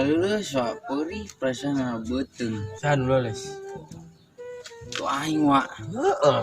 Leuleus wa perih perasaan beuteung. Saha nu leuleus? Tuh aing wa. Heeh.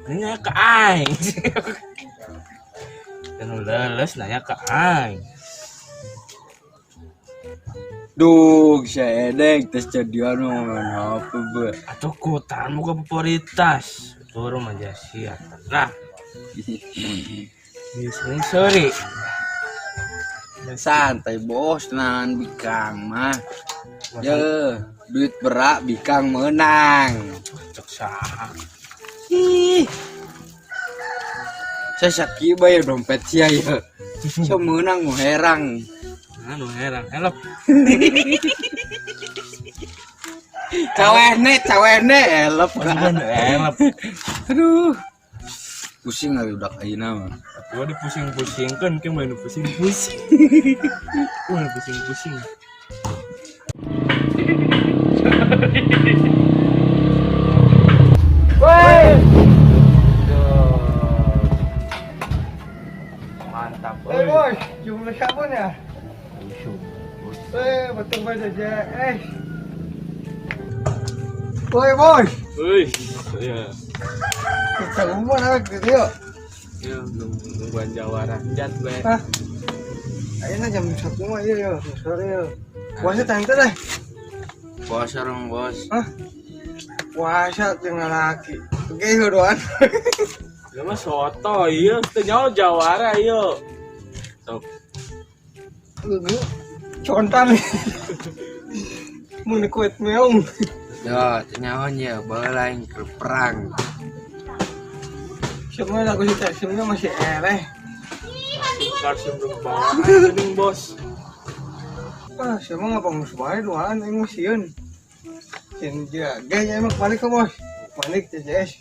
Nanya ke aing. Nu leuleus nanya ke aing. Duh, saya edek tes jadian main HP be. Atuh kutan muka popularitas. Turun aja sia. Nah. Sering sore. Santai bos, tenangan bikang mah. Ye, duit berak bikang menang. Cek saha. Ih. Saya sakit bayar dompet sia ya. Saya menang mau herang. Anu herang, elop. Cawene, cawene elop. Elop. Aduh. Pusing kali udah ayeuna mah. Gua dipusing-pusingkeun ke main pusing-pusing. Wah, pusing-pusing. Woi. Mantap. Eh bos, jumlah sabun ya? Eh, betul banget aja. Eh. Woi bos. Wih, ya. Kita umur apa gitu yuk? Ya, nungguan jawara. Jat be. Hah? Ayeuna jam 1 mah ieu yo, sore yo. Puasa tante deh. Puasa dong, bos. Hah? Puasa jeung lalaki. Oke, doan. Ya mah soto ieu, teu nyaho jawara ieu. Sok. Contan. Mun kuit meong. Ya, teu nyaho nya baheula aing keur perang. Semua lagu si Taksimnya masih ereh. Karsim belum bawaan geuning bos. Ah, semua ngapa ngurus bae duaan aing mah sieun. Sieun jaga nya emang balik ke bos. Balik CCS.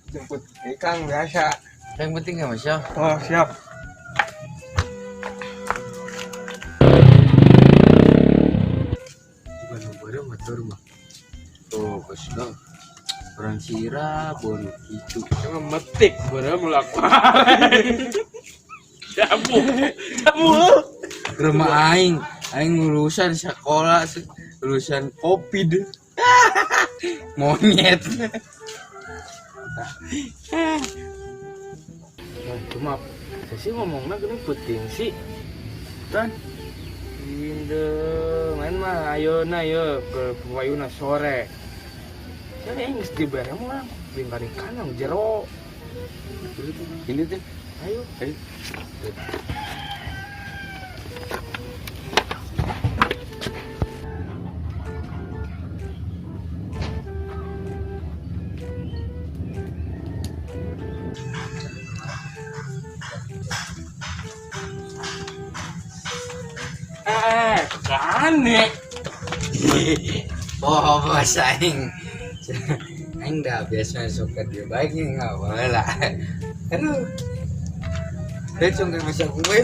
Jemput ikang biasa. Yang penting ya Mas ya. Oh, siap. Bukan nomornya motor mah. Tuh, bos lo. Orang sira bon gitu. Emang metik bener melakukan. Jamu, jamu. Rumah aing, aing urusan sekolah, urusan covid. Monyet. Nah, cuma saya sih ngomongnya gini penting sih. Tan. Inde main mah ayo na yo ke wayuna sore. Saya yang geus dibere mah bingkari kanang jero. Ini tuh. Ayo, ayo. Aneh. Oh, bos aing. Aing dah biasa suka dia baiknya nggak boleh lah. Aduh. Dia cuma masuk gue.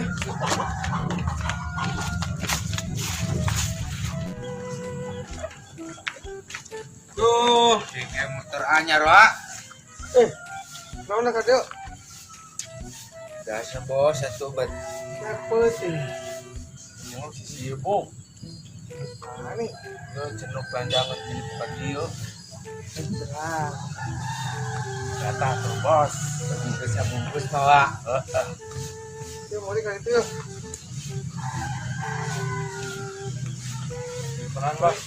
Tuh, kayak motor anyar, Wak. Naon ka dieu? Biasa bos, satu bat. Apa sih? Nengok si sibuk. Ini yo jenuk panjangan di pagi yo. Lah. Kata tuh bos, bungkus ya bungkus bawa. Heeh. Yo mau dikali itu yo. Peran bos.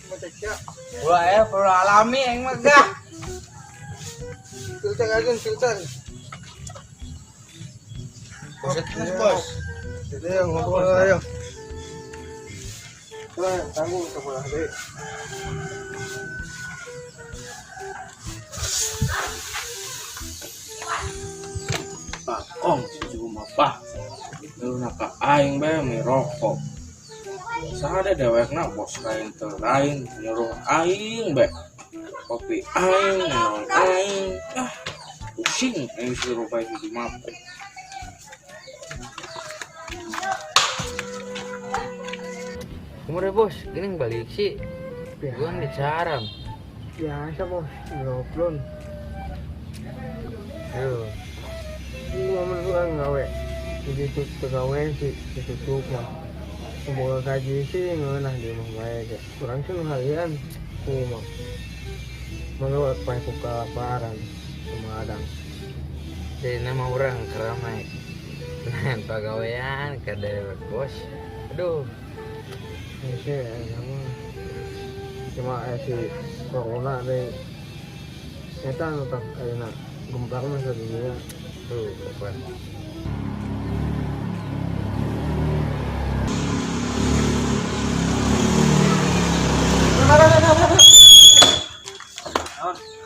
Mau cek ya. Pula ya, pula alami yang megah. Filter aja filter. Bos, bos. Jadi yang ngobrol ayo. Lah, tanggung sekolah deh. Pak Ong, juga mah lu naka aing bae mi rokok. Sada dewekna bos lain teu lain nyuruh aing bae. Kopi aing, naon aing. Ah, pusing aing suruh bae di mapuk. Umur bos, gini balik sih. Gua di caram. Biasa bos, ngobrol. Ayo. Ini momen lu kan gawe. Jadi itu pegawai sih, ditutup mah. Boga gaji sih ngeunah di imah bae ge. Urang sih nu harian kumaha. Mangga pae ku kalaparan Sumadang. Jadi nama orang keramai. Nah, pagawean ke dewek bos. Aduh, Ini sih nama cuma si corona deh. Eta nu tak ayeuna gembar mah sadunya. Tuh, kapan.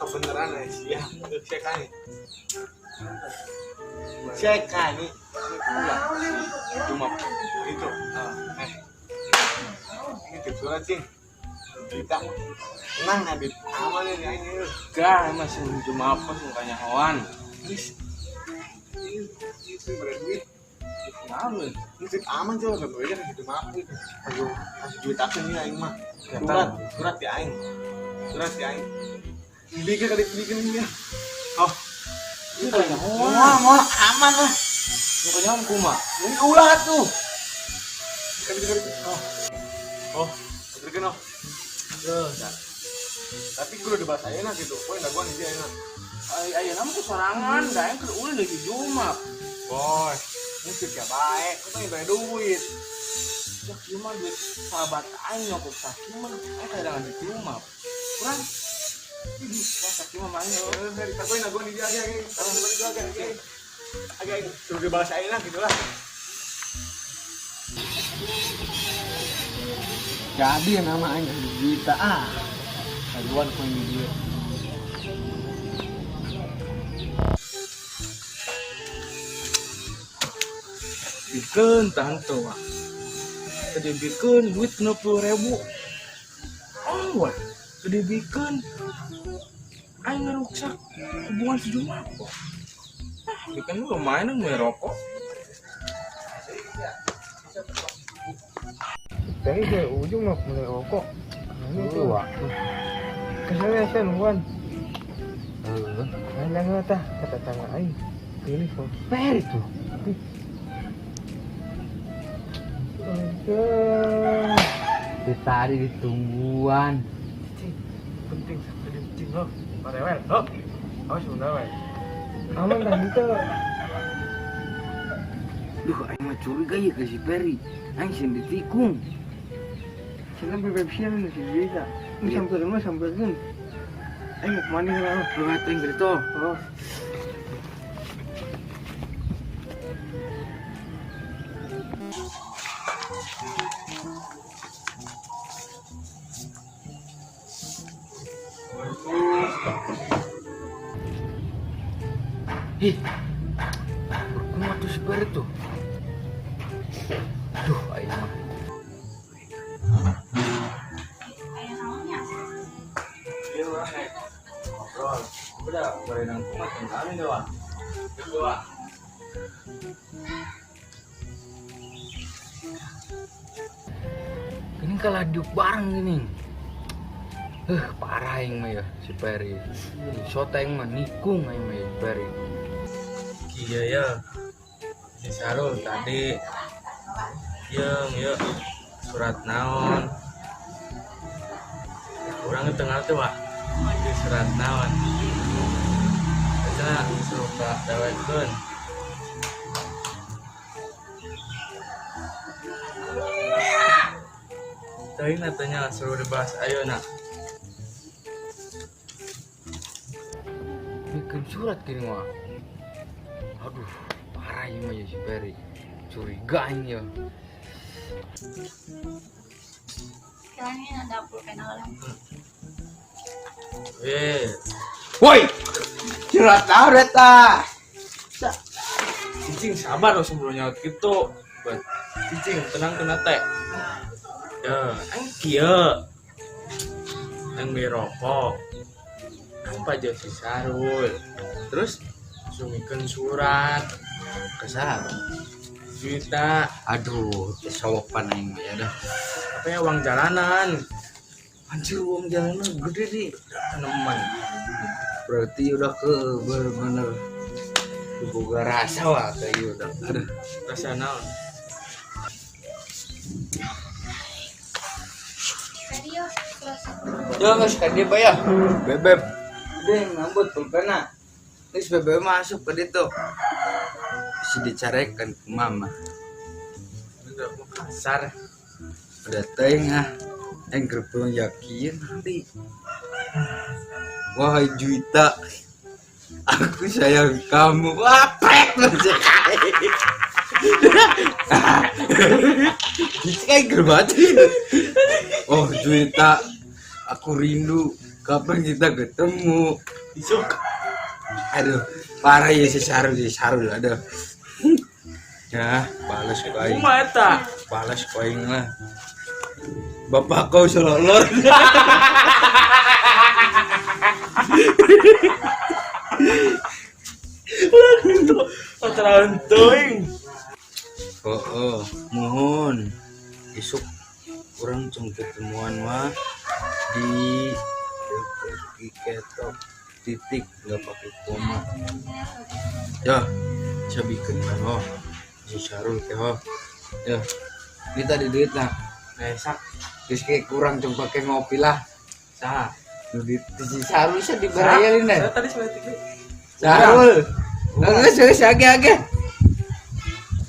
Kebenaran ya, saya kan. Saya cuma itu. Ini tip surat sih. Kita tenang Habib. Aman ini ini. Gah, masih cuma apa sih mukanya kawan. Itu berduit. Kenapa? Ini aman coba berduit kan gitu maaf itu. Aduh, kasih duit aku nih aing mah. Surat, surat di aing. Surat di aing. Bikin kali bikin ini ya. Oh. Ini kayaknya Wah, mau aman lah. Mukanya om kuma. Ini ulah tuh. Kali kali. Oh. Oh, bikin oh. Tapi gue udah bahas enak gitu. Poin daguan dia enak. Ayo nama ku sorangan, da yang keur ulin lagi Jumat. Bos, ini ya baik. Kau tuh bayar duit. Ya cuma duit sahabat aing nyokok sakit mah, aing kadang di Jumat. Kurang. Wah, sakit mah main. Dari tagoin daguan dia aja, daguan dia aja. Agak suruh dibahas enak gitu lah. Jadi nama aing Gita ah. Daguan ku dia. Bikin tahan tuh wah. Tadi bikin duit 60.000. Oh wah, tadi bikin aing ngeruksak hubungan sejumlah kok. Ah, bikin lu lumayan ngerokok. Tadi ke ujung mah mulai rokok. Ini tuh wah. Keselnya saya nungguan. Heeh. Aing tah kata tangga aing. Pilih kok. Per itu. Tadi ditungguan. Penting penting loh. Marewel, loh. Awas sebentar, weh. Aman dah gitu. Duh, aing mah curiga ya ke si Peri. Aing sih ditikung. Saya bebek siang nih si Gita. Ini sampai rumah sampai pun. Aing mau kemana lah? Lu ngatain gitu. Oh. Ih, berkumat tuh si Peri tuh. Duh, aing mah. Aya naonnya? Iya, wah. Ngobrol. Udah, berenang kumat yang kami doang. Dua. Ini kalah diuk bareng gini. Parah aing mah ya si Peri. Sota aing mah nikung aing mah ya si Peri. Iya ya. Si Sarul tadi. Jeung ya surat naon. Urang di tengah tuh, Pak. Di surat naon. Cenah suruh ka dewekkeun. Teuing natanya suruh dibahas ayeuna. Bikin surat gini mah. Aduh, parah ini mah ya si Peri. Curiga ini ya. Kayaknya ada pulpen alam. Woi, surat tahu eta. Cicing sabar loh sebelum nyaut gitu. Cicing tenang kena teh. Ya, aing kieu. Aing beli rokok. Aing pajo si Sarul. Terus sumikeun surat Ke Sarul. Juta. Aduh, sopan aing mah ya dah. Apa ya uang jalanan? Anjir, uang jalanan gede nih. Teman. Berarti udah ke bener-bener boga rasa wah kayak udah. Aduh, Rasa naon? Serius, terus. Ya geus ka dieu bae ya. Bebeb. Udah yang ngambut pulpena. Terus bebeb masuk ke ditu. Bisa dicarekan ke mama. Kasar. Udah teuing ah. Yang gerbong yakin nanti. Wahai Juwita, aku sayang kamu. Wah, prek lu. Kayak gerbat. Oh, Juwita, aku rindu. Kapan kita ketemu? Isuk. Aduh, parah ya si Sarul, si Sarul, aduh. Ya, balas ku aing. Kumaha eta? Balas ku aing lah. Bapak kau selolor. Pacaran teuing. Oh, mohon. Isuk kurang cung ketemuan mah di di ketok titik nggak pakai koma. Ya, bisa bikin kan oh. Si Syarul ke oh. Ya. Ini tadi duit lah. Besak. Terus kayak kurang cung pakai ngopi lah. Saha? Duit si Syarul sih diberayain deh. Saya tadi sudah tiga. Syarul. Geus geus age age.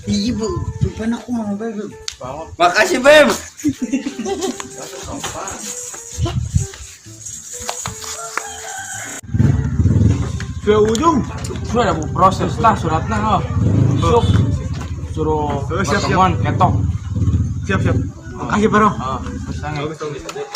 Ibu, pulpen aku mau beb. Makasih, Beb. Ke ujung. Sudah ada proses lah suratna oh. Isuk suruh Oh, siap, siap. pertemuan ketok. Siap, siap. Makasih, Bro. Oh, terus sange. Bagus, bagus.